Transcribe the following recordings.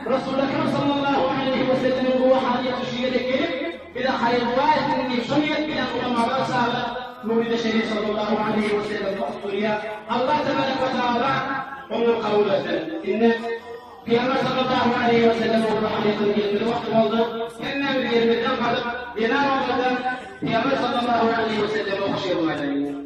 Resuly Ekrem sallallahu aleýhi we sellemiň ruhanyýeti şu ýere gelip, bize haýyr doga etsin diýip, şo niýet bilen ulamalar çagyryp, Mewlidi Şerif sallallahu aleýhi we sellemi okdurýar. Allah tebarek we taala oňa kabul etsin. Indi Pygamber sallallahu aleýhi we sellemiň ruhanyýetiniň gelmeli wagty boldy. Hemmämiz ýerimizden galyp, zenan oglanda Pygamber sallallahu aleýhi we selleme okaşygyny aýdaýyn.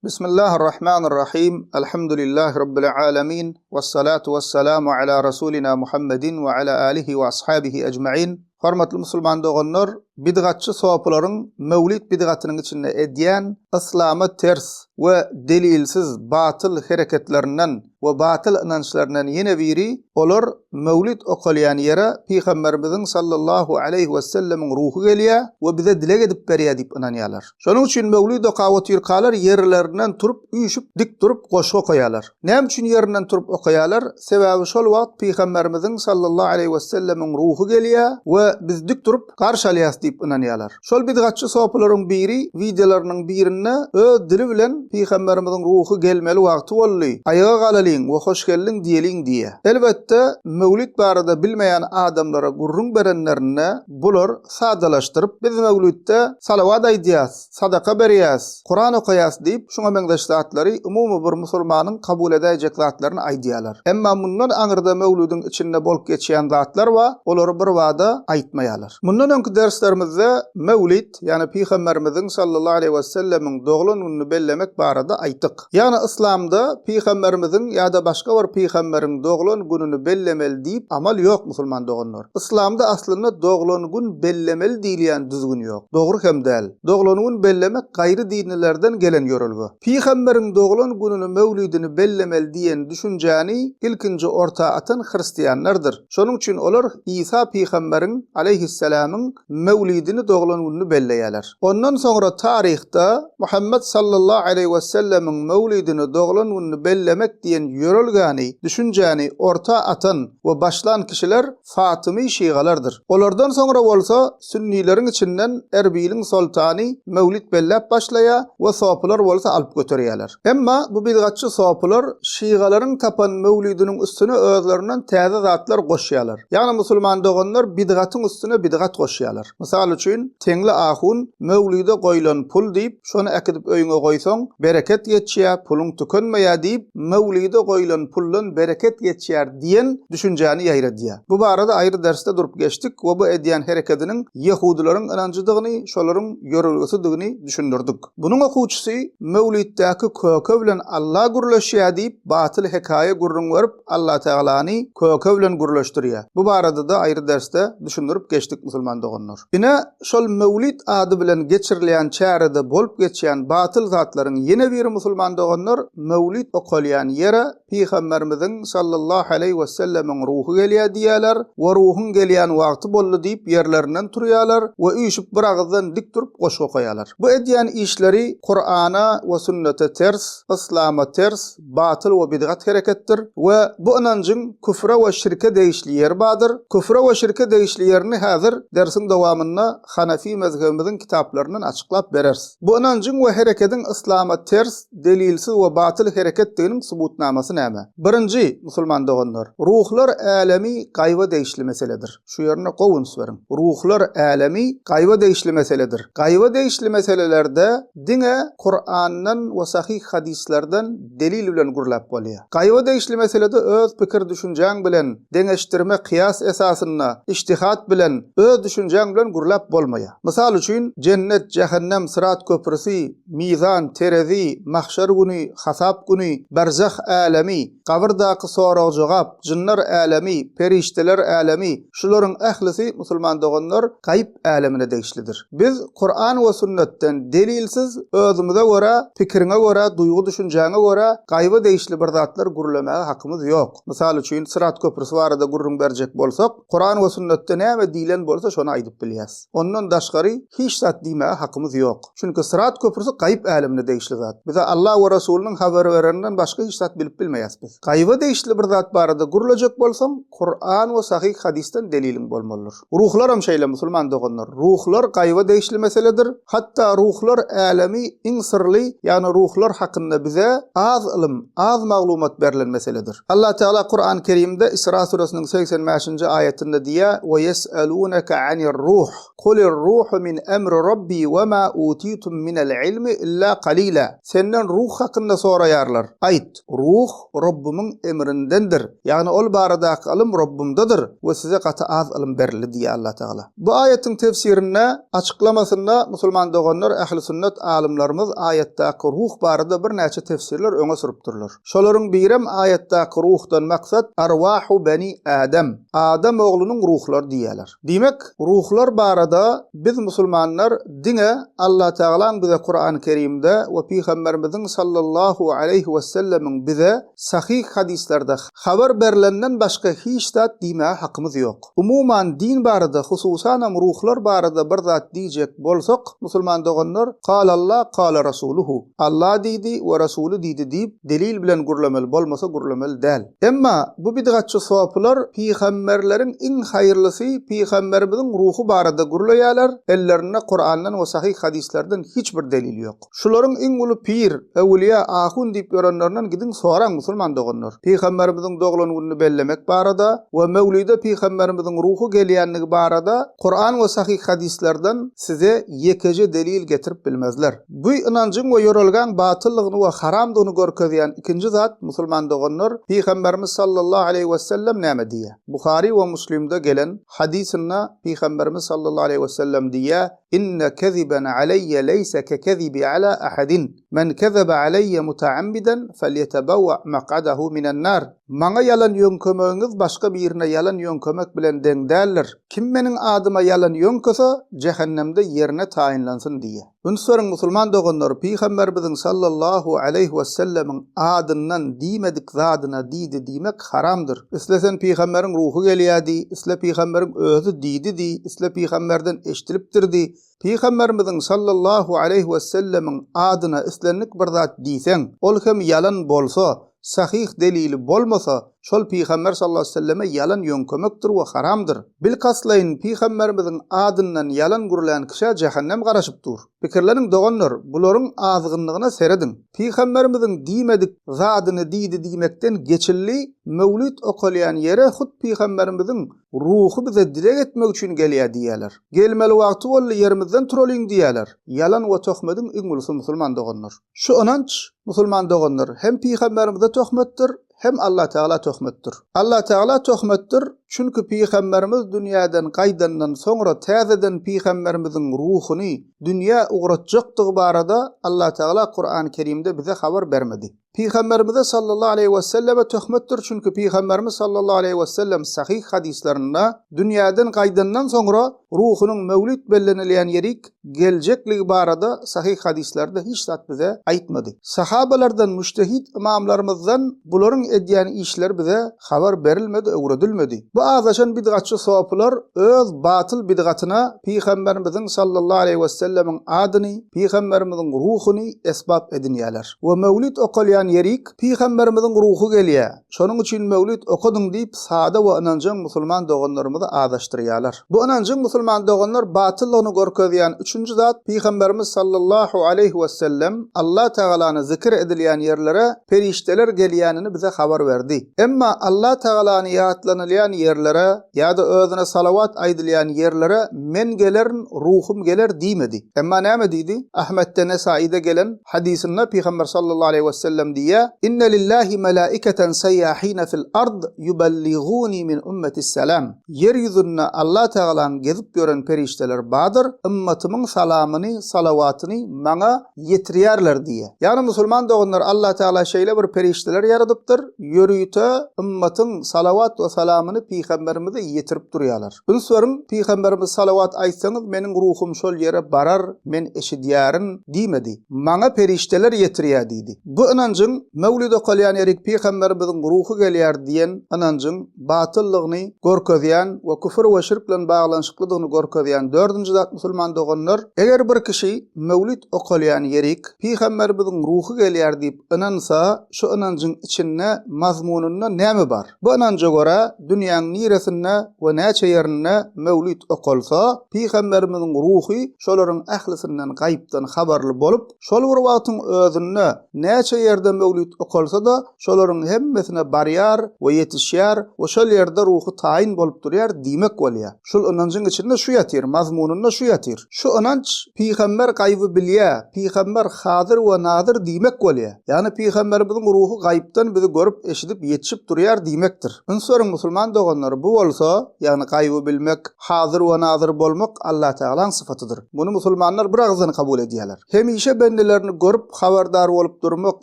Bismillahirrahmanirrahim. Elhamdülillahi Rabbil alemin. Vessalatu vesselamu ala Rasulina Muhammedin ve ala alihi ve ashabihi ecmain. Hormatly musulman doganlar, bidgatçy sopylaryň möwlit bidgatynyň içinde edýän yslama ters we delilsiz batyl hereketlerinden we batyl ynançlaryndan ýene biri, olar möwlit okalýan ýere Pygamberimiziň sallallahu aleýhi wesellemiň ruhy gelýär we bize dileg edip berýär diýip ynanýarlar. Şonuň üçin möwlit okap otyrkalar ýerlerinden turup üýşüp dik durup goşgy okaýarlar. Näme üçin ýerinden turup okaýarlar? Sebäbi şol wagt Pygamberimiziň sallallahu aleýhi wesellemiň ruhy gelýär we biz dik durup garşy alýas diýip ynanýarlar. Şol bidgatçy sopylaryň biri wideolarynyň birinde öz dili bilen Pygamberimiziň ruhy gelmeli wagty boldy, aýaga galalyň we hoş geldiň diýeliň diýýär. Elbetde, möwlit barada bilmeýän adamlara gürrüň berenlerinde bular sadalaşdyryp, biz möwlitde salawat aýdýas, sadaka berýäs, Kuran okaýas diýip, şuňa meňzeş zatlary umumy bir musulmanyň kabul edäýjek zatlaryny aýdýarlar. Emma mundan aňyrda möwlüdiň içinde bolup geçýän zatlar bar, olary birbada aýtmaýarlar. Mundan öňki derslerimizde möwlit, ýagny Pygamberimiziň sallallahu aleýhi wesellemiň doglan gününi bellemek barada aýtdyk. Ýagny yslamda Pygamberimiziň ýa-da başga bir pygamberiň doglan gününi bellemeli diýip amal ýok musulman doganlar. Yslamda aslynda doglan gün bellemeli diýilýän düzgün ýok. Dogry hem däl. Doglan gün bellemek gaýry dinlilerden gelen ýörelge. Pygamberiň doglan gününi möwlidini bellemeli diýen düşünjäni ilkinji orta atan hristianlardyr. Şonuň üçin olar Isa pygamberiň, aleýhissalamyň, möwlidini doglan gününi belleýärler. Ondan soňra taryhda Muhammet sallallahu aleýhi wesellemiň möwlidini doglan gününi bellemek diýen ýörelgäni, düşünjäni orta atan we başlan kişiler Fatymy şygalardyr. Olardan soňra bolsa sünnileriň içinden Erbiliň soltany möwlit belläp başlaýar we sopylar bolsa alyp göterýärler. Emma bu bidgatçy sopylar şygalaryň tapan möwlidiniň üstüne özlerinden täze zatlar goşýarlar. Ýagny musulman doganlar bidgatyň üstüne bidgat goşýarlar. Mysal üçin, Teňli ahun möwlide goýlan pul diýip, şony äkidip öýüňe goýsaň, bereket geçýär, puluň tükenmeýär diýip, möwlide goýlan puldan bereket geçýär diýen düşünjäni ýaýradýar. Bu barada aýry dersde durup geçdik we bu edýän herekediniň ýehudylaryň ynanjydygyny, şolaryň ýörelgesidigini düşündirdik. Bunuň okuwçysy möwlitdäki köke bilen Alla gürleşýär diýip, batyl hekaýa gürrüň berip, Allatagalany köke bilen gürleşdirýär. Bu barada-da aýry dersde düşündirip geçdik musulman doganlar. Ine, şol Möwlit ady bilen geçirilýän çärede bolup geçýän batyl zatlaryň ýene biri musulman doganlar, Möwlit okalýan ýere Pygamberimiziň sallallahu aleýhi wesellemiň ruhy gelýär diýýärler we ruhuň gelýän wagty boldy diýip ýerlerinden turýarlar we üýşüp bir agyzdan dik durup goşgy okaýarlar. Bu edýän işleri Kurana we sünnete ters, yslama ters, batyl we bidgat hereketdir we bu ynanjyň küfre we şirke degişli ýeri bardyr. Küfre we şirke degişli ýerini häzir dersiň dowamynda Hanafi mezhebimiziň kitaplaryndan açyklap bereris. Bu ynanjyň we herekediň yslama ters, delilsiz we batyl hereketdiginiň subutnamasy näme? Birinji, musulman doganlar, ruhlar älemi gaýba degişli meseledir. Şu ýerine gowy üns beriň. Ruhlar älemi gaýba degişli meseledir. Gaýba degişli meselelerde diňe Kurandan we sahyh hadyslardan delil bilen gürläp bolýar. Gaýba degişli meselede öz pikir-düşünjäň bilen, deňeşdirme, kyýas esasynda, ijtihat bilen, öz düşünjäň bilen gürläp bolmaýar. Mysal üçin, jennet, jähennem, syrat köprüsi, mizan, terezi, mahşer güni, hasap güni, berzah älemi, Gabyrdaky sorag-jogap, jynlar älemi, perişdeler älemi, şularyň ählisi, musulman doganlar, gaýyp älemine degişlidir. Biz Kuran we sünnetden delilsiz, özümize görä, pikiriňe görä, duýgy-düşünjäňe görä gaýyba degişli bir zatlar gürlemäge hakymyz ýok. Mysal üçin, Syrat köprüsi barada gürrüň berjek bolsak, Kuran we sünnetde näme diýlen bolsa şony aýdyp bilýäs. Ondan daşgary hiç zat diýmäge hakymyz ýok. Çünki Syrat köprüsi gaýyp älemine degişli zat. Bize Allah we Resulynyň habar bereninden başga hiç zat bilip. edip bilmeýäs biz. Gaýyba degişli bir zat barada gürlejek bolsaň, Kuran we sahyh hadysdan deliliň bolmalydyr. Ruhlaram şeýle musulman doganlar. Ruhlar gaýyba degişli meseledir. Hatda ruhlar älemi iň syrly, ýagny ruhlar hakynda bize az ylym, az maglumat berlen meseledir. Allah Teala Kuran Kerimde Isra süresiniň 85-nji aýatynda diýýär, Ve yes'eluneke anir ruh, kulir ruhu min emri Rabbi ve ma utitum minel ilmi illa kalila. Senden ruh hakynda soraýarlar. Aýt, Ruh Robbumyň emrindendir, ýagny ol baradaky ylym Robbumdadyr we size gaty az ylym berildi diýýär Allah Tagala. Bu aýatyň tefsirinde, açyklamasynda musulman doganlar ähli sünnet alymlarymyz aýatdaky ruh barada birnäçe tefsirler öňe sürüpdirler. Şolaryň birem aýatdaky ruhdan maksat arwahu beni Adem, Adam oglunyň ruhlary diýýärler. Diýmek, ruhlar barada biz musulmanlar diňe Allatagalaň bize Kurany Kerimde we Pygamberimiziň sallallahu aleýhi wesellemiň bize sahyh hadyslarda habar berlenden başga hiç zat diýmäge hakymyz ýok. Umuman din barada hususanam ruhlar barada bir zat diýjek bolsak musulman doganlar Kalallah kala rasuluhu Alla diýdi we Rasuly diýdi diýip delil bilen gürlemeli bolmasa gürlemeli däl. Emma bu bidgatçy sopylar pygamberleriň iň haýyrlysy pygamberimiziň ruhy barada gürleýärler, ellerinde Kurandan we sahyh hadyslardan hiç bir delil ýok. Şularyň iň uly pir, öwülýä, ahun diýip ýörenlerinden gidiň soraň musulman doganlar. Pygamberimiziň doglan gününi bellemek barada we möwlide pygamberimiziň ruhy gelýänligi barada Kuran we sahyh hadyslardan size ýekeje delil getirip bilmezler. Bu ynanjyň we ýörelgäň batyllygyny we haramdygyny görkezýän ikinji zat, musulman doganlar, Pygamberimiz sallallahu aleýhi wesellem näme diýýär? Buhary we Muslimde gelen hadysynda Pygamberimiz sallallahu aleýhi wesellem diýýär, Inne keziben aleýýe leýse kekezibi ala ahadin. Men kezebe aleýýe mutaammiden felýetebewwe mak'adahu minen nar. Maňa ýalan ýöňkemegiňiz başga birine ýalan ýöňkemek bilen deň däldir. Kim meniň adyma ýalan ýöňkese, jähennemde ýerine taýynlansyn diýýär. Üns beriň musulman doganlar Pygamberimiziň sallallahu aleýhi wesellemiň adyndan diýmedik zadyna diýdi diýmek haramdyr. Isle sen Pygamberiň ruhy gelýä diý, isle Pygamberiň özi diýdi diý, isle Pygamberden eşdilipdir diý, Pygamberimiziň sallallahu aleýhi wesellemiň adyna islendik bir zat diýseň, ol hem ýalan bolsa, sahyh delili bolmasa, şol Pygamber sallallahu aleýhi we selleme ýalan ýöňkemekdir we haramdyr. Bilkastlaýyn Pygamberimiziň adyndan ýalan gürlän kişä jähennem garaşyp dur. Pikirleniň doganlar, bularyň azgynlygyna serediň. Pygamberimiziň diýmedik zadyny diýdi diýmekden geçildi, möwlit okalýan ýere hut Pygamberimiziň ruhy bize dileg etmek üçin gelýär diýýärler. Gelmeli wagty boldy ýerimizden turalyň diýýärler. Ýalan we töhmediň iň ulusy musulman doganlar. Şu ynanç, musulman doganlar, hem Pygamberimize töhmetdir, hem Allatagala töhmetdir. Allatagala töhmetdir, çünki Pygamberimiz dünýäden gaýdandan soňra täzeden Pygamberimiziň ruhuny dünýä ugratjakdygy barada Allatagala Kurany Kerimde bize habar bermedi. Pygamberimize sallallahu aleýhi weselleme töhmetdir, çünki Pygamberimiz sallallahu aleýhi wesellem sahyh hadyslarynda dünýäden gaýdandan soňra ruhunyň möwlit bellenilýän ýerik geljekligi barada sahyh hadyslarda hiç zat bize aýtmady. Sahabalardan, mujtehid ymamlarymyzdan bularyň edýän işleri bize habar berilmedi, öwredilmedi. Bu azaşan bidgatçy sopylar öz batyl bidgatyna Pygamberimiziň sallallahu aleýhi wesellemiň adyny, Pygamberimiziň ruhuny esbap edinýärler. We möwlit okalýan ýerik Pygamberimiziň ruhy gelýär, şonuň üçin möwlit okadyň diýip sada we ynanjaň musulman doganlarymyzy azaşdyrýarlar. Bu ynanjyň musulman doganlar batyllygyny görkezýän üçünji zat Pygamberimiz sallallahu aleýhi wesellem Allah Tagalany zikir edilýän ýerlere perişdeler gelýänini bize habar berdi. Emma Allah Tagalany ýatlanylýan ýerlere ýa-da özüne salawat aýdylýan ýerlere men gelerin, ruhum geler diýmedi. Emma näme diýdi? Ahmetde Nesaide gelen Hadysynda Pygamber sallallahu aleýhi wesellem diýýär, Inne lillahi melaiketen seýýahine fil ard ýubelliguni min ummetis salam. Ýer ýüzünde Allah Tagalaň gezip ýören perişdeleri bardyr, ymmatymyň salamyny, salawatyny maňa ýetirýärler diýýär. Ýagny musulman doganlar Allah Tagala şeýle bir perişdeler ýaradypdyr, ýörite ymmatyň salawat we salamyny pygamberimize ýetirip durýarlar. Üns beriň, Pygamberimiz salawat aýtsaňyz, meniň ruhum şol ýere barar, men eşidýärin diýmedi. Maňa perişdeler ýetirýär diýdi. Bu ynanjyň. ynanjyň Mewlid okalýan ýerik pygamberimiziň ruhy gelýär diýen ynanjyň batyllygyny görkezýän we küfür we şirk bilen baglanyşyklydygyny görkezýän dördünji zat musulman doganlar, eger bir kişi Mewlid okalýan ýerik pygamberimiziň ruhy gelýär diýip ynansa, şu ynanjyň içinde mazmunynda näme bar? Bu ynanja görä, dünýäň niresinde we näçe ýerinde Mewlid okalsa, pygamberimiziň ruhy şolaryň ählisinden gaýypdan habarly bolup, Şol bir wagtyň özünde näçe ýerde möwlit okalsa-da, şolaryň hemmesine barýar we ýetişýär we şol ýerde ruhy taýyn bolup durýar diýmek bolýar. Şul ynanjyň içinde şu ýatyr, mazmunynda şu ýatyr. Şu ynanç pygamber gaýby bilýär, pygamber hazyr we nazyr diýmek bolýar. Ýagny pygamberimiziň ruhy gaýypdan bizi görüp, eşidip, ýetişip durýar diýmekdir. Üns beriň musulman doganlar, bu bolsa, ýagny gaýby bilmek, Hazyr we nazyr bolmak Allatagalaň sypatydyr. Muny musulmanlar bir agyzdan kabul edýärler. Hemişe bendelerini görüp, habardar bolup durmak,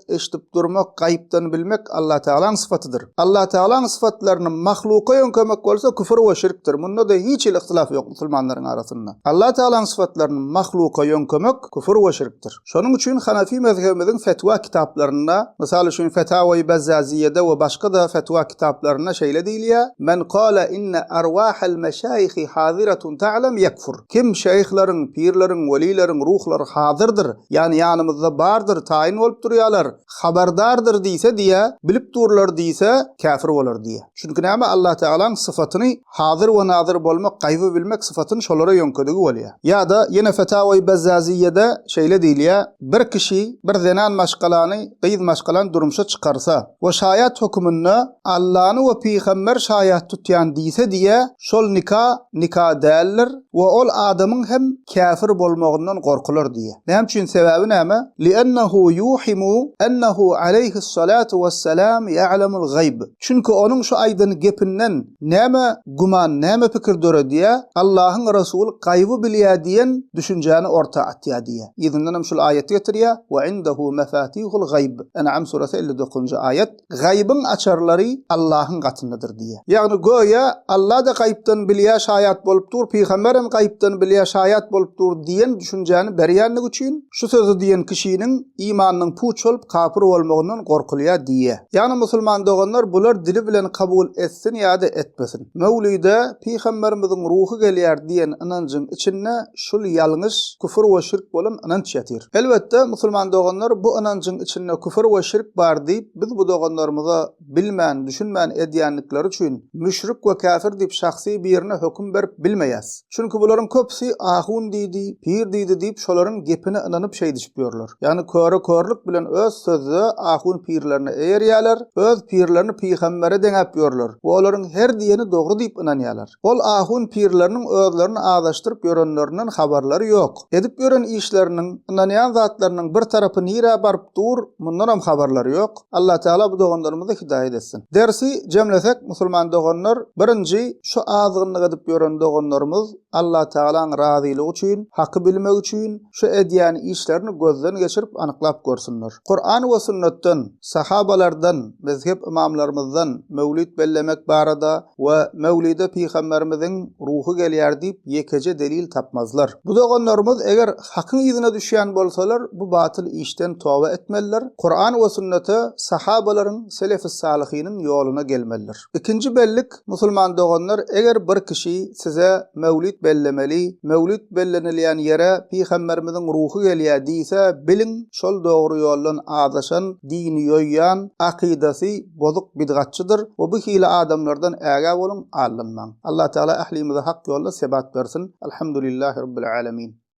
eşidip durmak, gaýypdan bilmek Allatagalaň sypatydyr. Allatagalaň sypatlaryny mahluka ýöňkemek bolsa küfür we şirkdir. Munda-da hiç hili yhtylaf ýok musulmanlaryň arasynda. Allatagalaň sypatlaryny mahluka ýöňkemek küfür we şirkdir. Şonuň üçin Hanafi mezhebimiziň fetwa kitaplarynda, mysal üçin Fetawai Bezzaziýede we başga-da fetwa kitaplarynda şeýle diýilýär, Men kale inne arwahal meşaýihi haziratun ta'lem ýekfur. Kim şeýhleriň, pirleriň, welileriň ruhlary hazyrdyr, ýagny ýanymyzda bardyr, taýyn bolup durýarlar, habardardyr diýse diýýär, bilip durlar diýse, käfir bolar diýýär. Çünki näme Allatagalaň syfatyny Hazyr we nazyr bolmak, gaýby bilmek syfatyny şolara ýöňkedigi bolýar. Ýa-da ýene Fetawai Bezzaziýede şeýle diýilýär, Bir kişi bir zenan maşgalany, gyz maşgalany durmuşa çykarsa we şaýat höküminde Allany we pygamber şaýat tutýan diýse diýýär, şol nika nika däldir we ol adamyň hem käfir bolmagyndan gorkular diýýär. Näme üçin sebäbi näme? Li'ennehu ýuhimu ennehu aleýhissalatu wessalam ýa'lemul gaýb. Çünki onuň şu aýdan gepinden Näme güman, näme pikir döredýär? Allahyň Resuly gaýby bilýär diýen düşünjäni orta atýar diýýär. Yzyndanam şul aýaty getirýär, Wa indehu mefatihul gaýb, En'am suresi 59-njy aýat, Gaýbyň açarlary Allahyň gatyndadyr diýýär. Ýagny göýä Allah-da gaýypdan bilýär, şaýat bolup dur, pygamberem gaýypdan bilýär, şaýat bolup dur diýen düşünjäni berýänligi üçin şu sözi diýen kişiniň imanynyň puç bolup kapyr bolmagyndan gorkulýar diýýär. Ýagny musulman doganlar bular dili bilen kabul etsin ýa-da etmesin. Möwlide pygamberimiziň ruhy gelýär diýen ynanjyň içinde şul ýalňyş, küfür we şirk bolan ynanç ýatyr. Elbetde musulman doganlar bu ynanjyň içinde küfür we şirk bar diýip biz bu doganlarymyza bilmän, düşünmän edýändikleri üçin müşrik we käfir diýip şahsy birine höküm berip bilmeýäs. Çünki bularyň köpüsi ahun diýdi, pir diýdi diýip şolaryň gepine ynanyp şeýdişip ýörler. Ýagny köre körlük bilen öz sözde ahun pirlerine eýerýäler, öz pirlerini pygambere deňäp ýörler we olaryň her diýeni dogry diýip ynanýalar. Ol ahun pirleriniň özlerini azaşdyryp ýörenlerinden habarlary ýok. Edip ýören işleriniň, ynanýan zatlarynyň bir tarapy nirä baryp dur, mundanam habarlary ýok. Allatagala bu doganlarymyza hidaýat etsin. Dersi jemlesek musulman doganlar, birinji şu azgynlyk edip ýören doganlarymyz Allatagalaň razylygy üçin, haky bilmek üçin şu edýän işlerini gözden geçirip anyklap görsünler. Kuran we sünnetden, sahabalardan, mezhep ymamlarymyzdan möwlit bellemek barada we möwlide pygamberimiziň ruhy gelýär diýip ýekeje delil tapmazlar. Bu doganlarymyz eger Hakyň yzyna düşýän bolsalar, bu batyl işden toba etmelidir, Kuran we sünnete, sahabalaryň, selefis-salyhynyň ýoluna gelmelidir. Ikinji bellik, musulman doganlar, eger bir kişi size möwlit bellemeli, möwlit bellenilýän ýere pygamberimiziň ruhy gelýär diýse, biliň, şol dogry ýoldan azaşan, dini ýoýýan, akydasy bozuk bidgatçydyr we bu hili adamlardan ägä boluň, aldanmaň. Allatagala ählimize hak ýolda sebat bersin. Alhamdulillahi Rabbil alemin.